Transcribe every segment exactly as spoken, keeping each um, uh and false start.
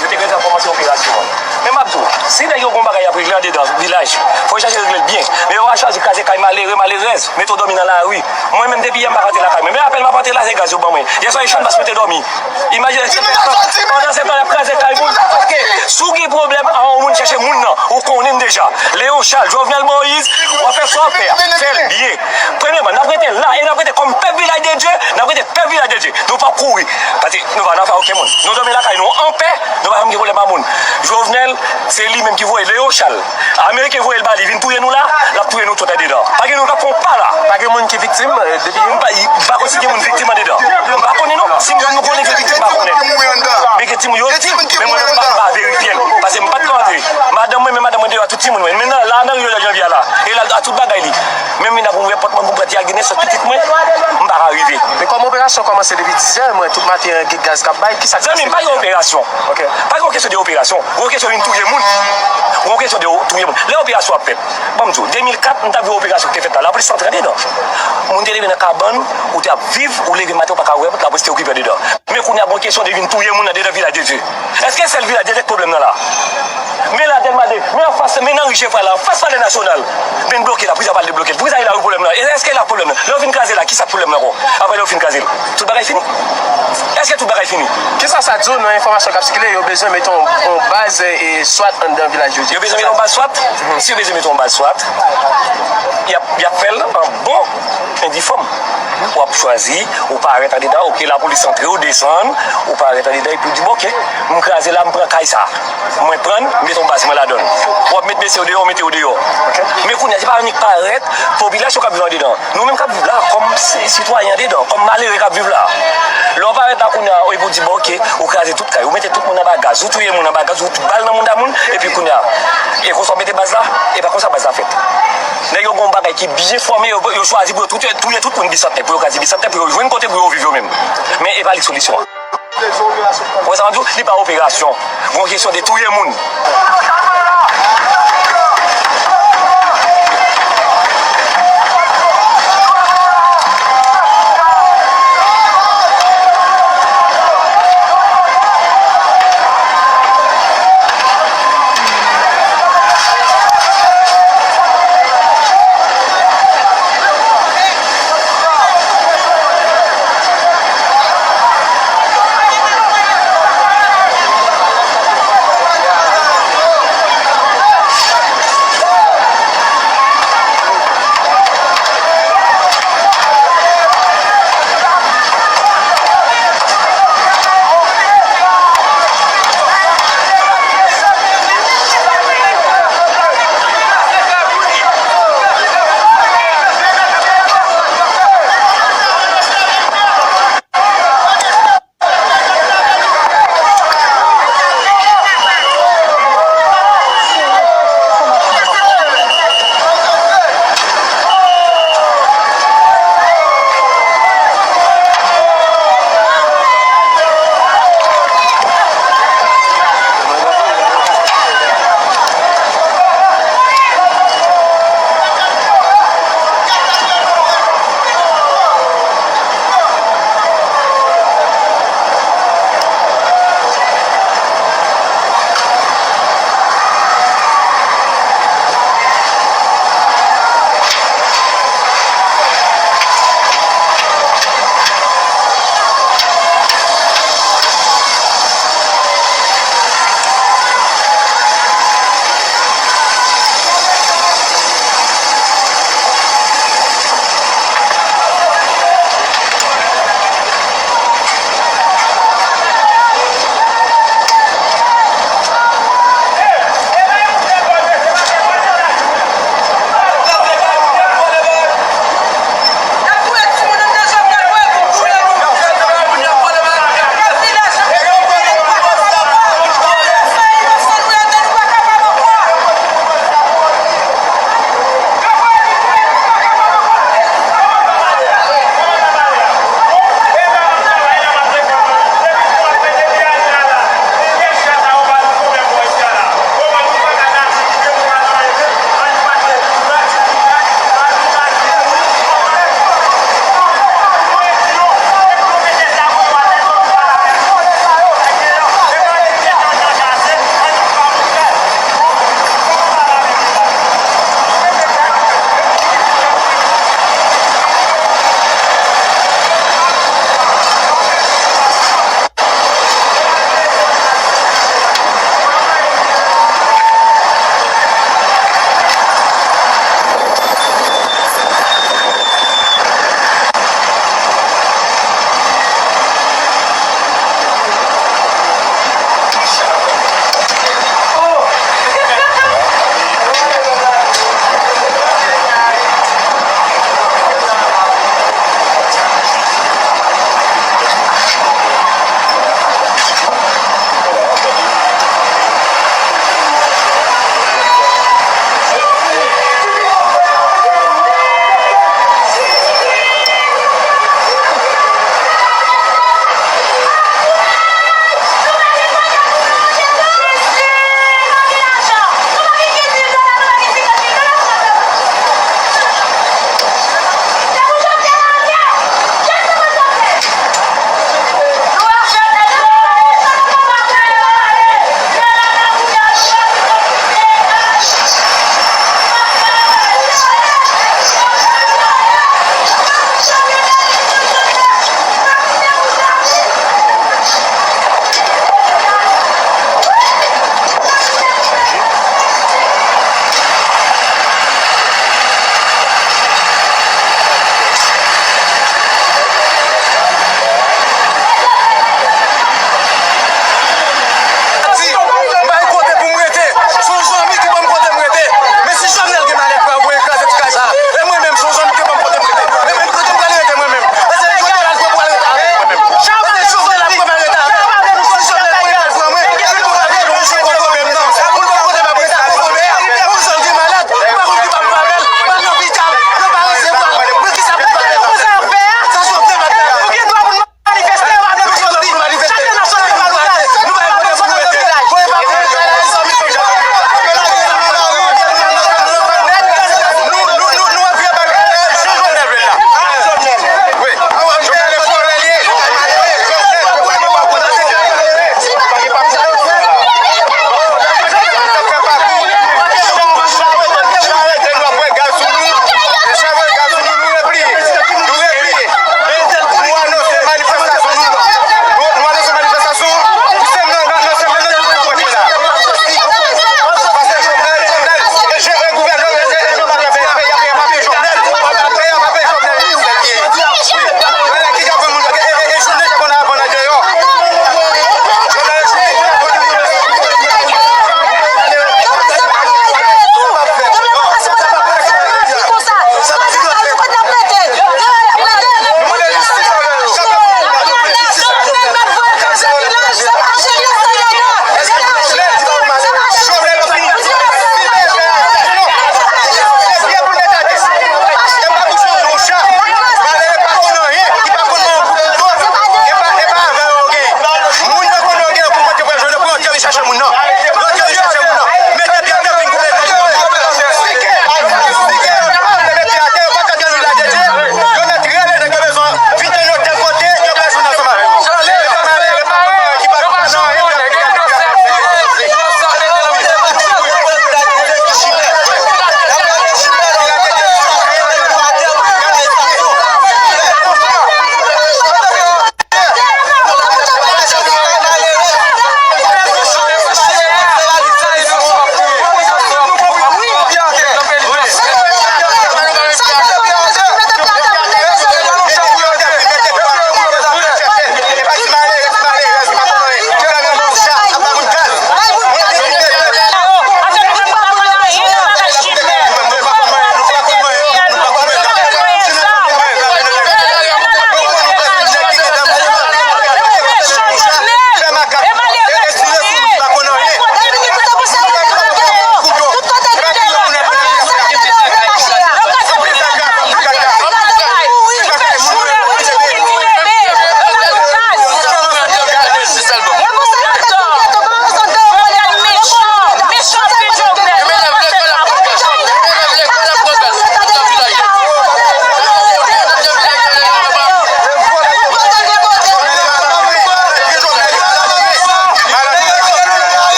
Yo te gentan kòmanse operasyon an. Men m ap di w, si nèg yo gen yon bagay y ap regle andedan vilaj, fò yo chache regle l byen. Men yo pa chwazi kraze kay malere, malerèz, mete w dòmi nan lari. Mwen menm, depi yè, m pa ka antre lakay mwen. Men apèn m ap antre la, se gaz yo ban mwen. Yèswa, e chanbas mwen te dòmi. Imajine, pandan se tan, y ap kraze kay moun. Paske si w gen pwoblèm a yon moun, chèche moun nan. Ou konnen m deja. Léon Charles, Jovenel Moïse, w ap fè sa w ap fè a. Fè l byen. Premyèman, n ap rete la e n ap rete kòm pèp Vilaj de Dye, n ap rete pèp Vilaj de Dye. Nou p ap kouri. Paske nou pa nan afè okenn moun. Nou dòmi lakay nou anpè, nou pa janm gen pwoblèm a moun. Jovenel, se li menm ki voye Léon Charles. Ameriken voye l ba li, vin touye nou la, l ap touye nou tout andedan. Pa gen nou k ap pran pa la. Pa gen moun ki viktim, eh, depi. M pa, m pa konn si gen moun viktim andedan. M pa konnen non. Si nou konnen gen viktim, m pa konnen. Men gen timoun yo di, men mwen menm m pa, m pa verifye l. Paske m pa t ka antre. Madanm mwen, men madanm mwen deyò, tout timoun mwen. Men nan, la, nan Rio de Janeiro la. E la, a tout bagay li. Menm vin ap ouvè pòt mwen pou m pran ti Agnes, sòt pitit mwen, m pa ka rive. Men kòm operasyon kòmanse depi dizè, mwen, tout maten an, gen gaz k ap bay, kisa k pase? Zanmi m, pa gen operasyon. Ok. Pa gen kesyon de operasyon. Gen kesyon vin touye moun. Gen kesyon de touye moun. Lè operasyon ap fèt, ban m di w, de mil kat, m t ap jwe operasyon ki te fèt la. Lapolis te antre andedan. Moun te leve nan kabann, ou te ap viv, ou leve maten, ou pa ka wè, lapolis te okipe andedan. Men kounye a, gen kesyon de vin touye moun andedan Vilaj de Dye. Èske sèl Vilaj de Dye k pwoblèm nan la? Men la, Dèlma de, men anfas, men nan ri Jefra la, anfas Palè Nasyonal. Men n bloke la, poukisa pa al debloke l? Poukisa e la wi pwoblèm nan? E èske e la k pwoblèm nan? Lè w vin kraze la, kisa k pwoblèm nan ankò? Apre lè w fin kraze l, tout bagay fini? Èske tout bagay fini? Kisa sa di w nan enfòmasyon k ap sikile, yo bezwen mete yon, yon baz, e, swat anndan Vilaj de Dye? Yo bezwen mete yon baz swat? Si yo bezwen mete yon baz swat, y ap, y ap fè l an bon endifòm. W ap chwazi, ou parèt andedan, oke, lapolis antre, ou desann, ou parèt andedan, epi w di, bon, oke, m kraze la, m pran kay sa. Mwen pran l, m mete yon baz mwen ladan l. W ap met mesye yo deyò, w mete yo deyò. Men kounye a, se pa annik parèt, popilasyon k ap viv andedan. Nou menm k ap viv la, kòm si-, sitwayen andedan, kòm malere k ap viv la. Lè w parèt la kounye a, epi w di, bon, oke, ou kraze tout kay, ou mete tout moun anba gaz, ou touye moun anba gaz, ou bal nan moun da moun, epi kounye a, e konsa w mete baz la, e pa konsa baz la fèt. Nèg yo gen yon bagay ki byen fòme, yo, yo chwazi pou yo touye, touye tout moun Bisantnè, pou yo kraze Bisantnè, pou yo jwenn kote pou yo viv yo menm. Men e pa li solisyon an. Ou wè sa m ap di w? Li pa operasyon. Gon kesyon de touye moun.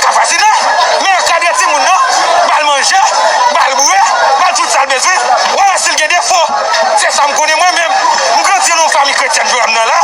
Ka fasil non. Men ankadre timoun nan, ba l manje, ba l bwè, ba l tout sa l bezwen. Wè si l gen defo. Se sa m konnen mwen menm. M grandi nan yon fanmi kretyèn jodi a m nan la,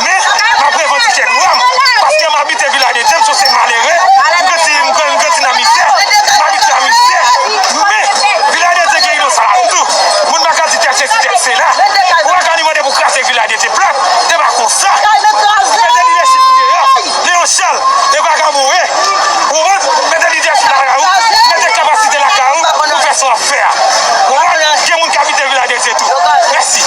men m ap revandike dwa m. Paske m abite Vilaj de Dye, m se yon malere. M grandi, m gran- m grandi nan mizè. M abite nan mizè. Men Vilaj de Dye gen inosan ladan l tou. Moun pa ka di tèt sesi, tèt sela. Ou pa ka vin mande pou kraze Vilaj de Dye plat. Se pa konsa. Mete lidèchip nou deyò. Leon Charles, e vagabon, e. Ou konprann? Mete lidèchip lakay ou, mete kapasite lakay ou pou fè sa w ap fè a. Ou konprann? Gen moun k abite Vilaj de Dye tou. Mèsi.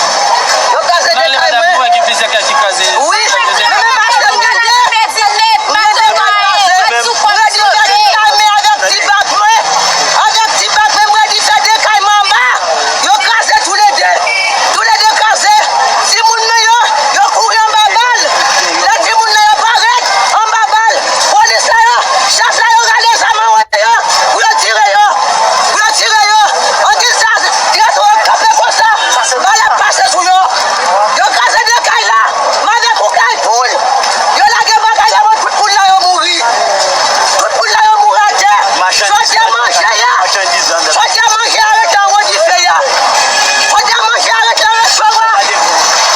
Yo kraze de kay mwen. Gen plizyè kay ki kraze. Wi, men men mache m gen de. M gen de kay kraze. M redi fè de kay mwen avèk ti bak mwen. Avèk ti bak mwen, m redi fè de kay mwen anba. Yo kraze toulede. Toulede kraze. Timoun mwen yo, yo kouri anba bal. Lè timoun nan yo parèt anba bal, polis la yo, chèf la yo rale zam an yo pou yo tire yo. Pou yo tire yo. An di sa, tire yo kanpe konsa. Bal ap pase sou yo. Yo kraze de kay la. M avèk yon kay poul. Yo lage bagay la, tout poul la yo mouri. Tout poul la yo mouri atè. Jodi a manje a. Jodi a manje a rete anwo dife a. Jodi a manje a rete nan recho a.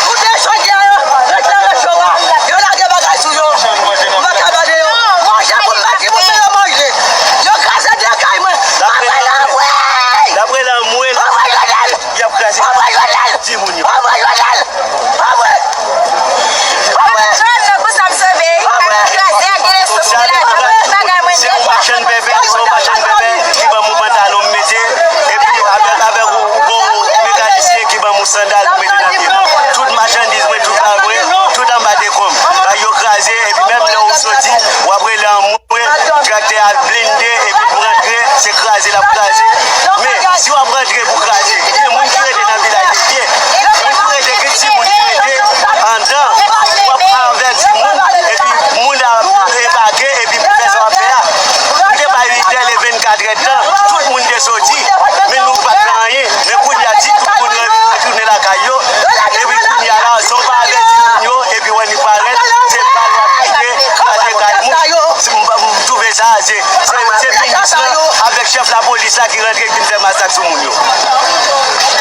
Tout de jodi a yo rete nan recho a. Yo lage bagay sou yo. M pa ka gade yo. Manje pou m ba timoun mwen yo manje. Yo kraze de kay mwen. Anvoye l anmwe. Anvoye Lionel. Y ap kraze. Anvoye Lionel. Timoun yo. Anvoye Lionel. Anvoye. Anvoye. Jòn nan pou sa m sove. Kraze ak gen leson pou la. Bagay mwen se yon machann pèpè, se yon machann pèpè ki ban m yon pantalon m mete. Epi avèk, avèk yon, yon mekanisyen ki ban m yon sandal pou mete nan pye m. Tout machandiz mwen, tout bagay mwen, tout anba dekonm. Bagay yo kraze, epi menm lè w soti, w ap rele anmwe. Mwen, traktè a blende, epi pou rantre, se kraze l ap kraze. Men, si w ap rantre pou kraze, gen moun ki rete nan Vilaj de Dye. Moun ki rete, gen timoun ki rete andan. W ap avèti moun, epi moun ap debake, epi pou fè sa w ap fè a. Nou te bay uit è, le vennkat è tan, tout moun te soti, men nou pa t fè anyen. Men kounye a, di tout moun retounen lakay yo, epi kounye a la, san w pa avèti moun yo, epi w annik parèt, se bal w ap kite, kraze kay moun. Si m pa, m twouve sa, se, se, se minis lan avèk chèf lapolis la ki rantre, ki vin fè masak sou moun yo.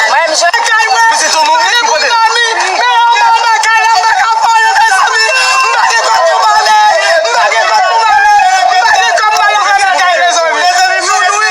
Mwen, m jwenn kay mwen. Pitit ou mouri, ki kote? Men anba kay la, m pa ka pale, mezanmi. M pa gen kòb pou m ale. M pa gen kòb pou m ale. M pa gen kòb pou m ale nan kay, mezanmi. Mezanmi, moun wi.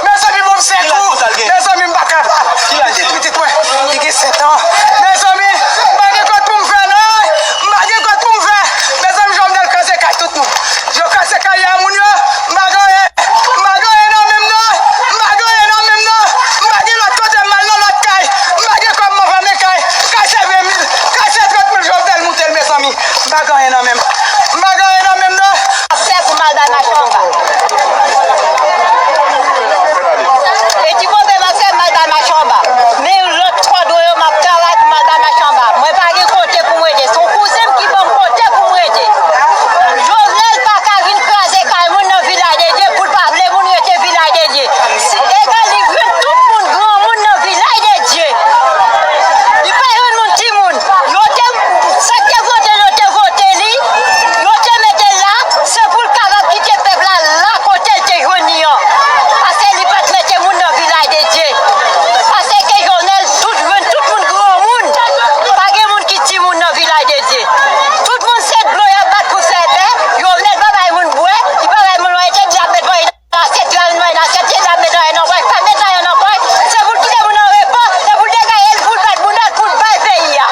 Mezanmi, bon, m sèt ou. Mezanmi, m pa kapab. Pitit, pitit mwen, li gen sèt an. Mezanmi, m pa gen kòb pou m fè, non. M pa gen kòb pou m fè. Mezanmi, Jovenel kraze kay tout moun. Yo kraze kay a moun yo. M pa gen anyen. M pa gen anyen nan men m, non. M pa gen anyen nan men m, non. M pa gen lòt kote m al nan lòt kay. M pa gen kòb m ap vann kay. Kay se ven mil. Kay se trant mil Jovenel moute l, mezanmi. M pa gen anyen nan men m. M pa gen anyen nan men m, non. Ap fè pou m al bay machanba. E ki kote m ap fè m al bay machanba? Men lòt kòdon yo, m ap travay pou m al bay machanba. Mwen pa gen kote pou m rete. Se yon kouzen m ki ban m kote pou m rete. Jovenel pa ka vin kraze kay moun nan Vilaj de Dye pou l pa vle moun rete Vilaj de Dye. Si egal li jwenn tout moun, granmoun nan Vilaj de Dye. Li pa jwenn moun timoun. Yo te, sa k te vote l, yo te vote li. Yo te mete l la. Se pou l kapab kite pèp la la kote l te jwenn li an. Paske li pa t mete moun nan Vilaj de Dye. Paske Jovenel tout jwenn tout moun granmoun. Pa gen moun ki timoun nan Vilaj de Dye. Tout moun se dlo y ap bat pou fè bè. Jovenel pa bay moun bwè. Li pa bay moun manje, li ap met manje nan asyèt, li pa met manje nan asyèt, li ap met manje nan pòch, pa met manje nan pòch. Se pou l kite moun an repo, se pou l degaje l, pou l bat bounda l, pou l bay peyi a.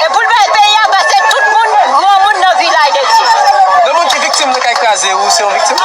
E pou l bay peyi a, paske tout moun, granmoun nan Vilaj de Dye. Nan moun ki viktim nan kay kraze, ou se yon viktim?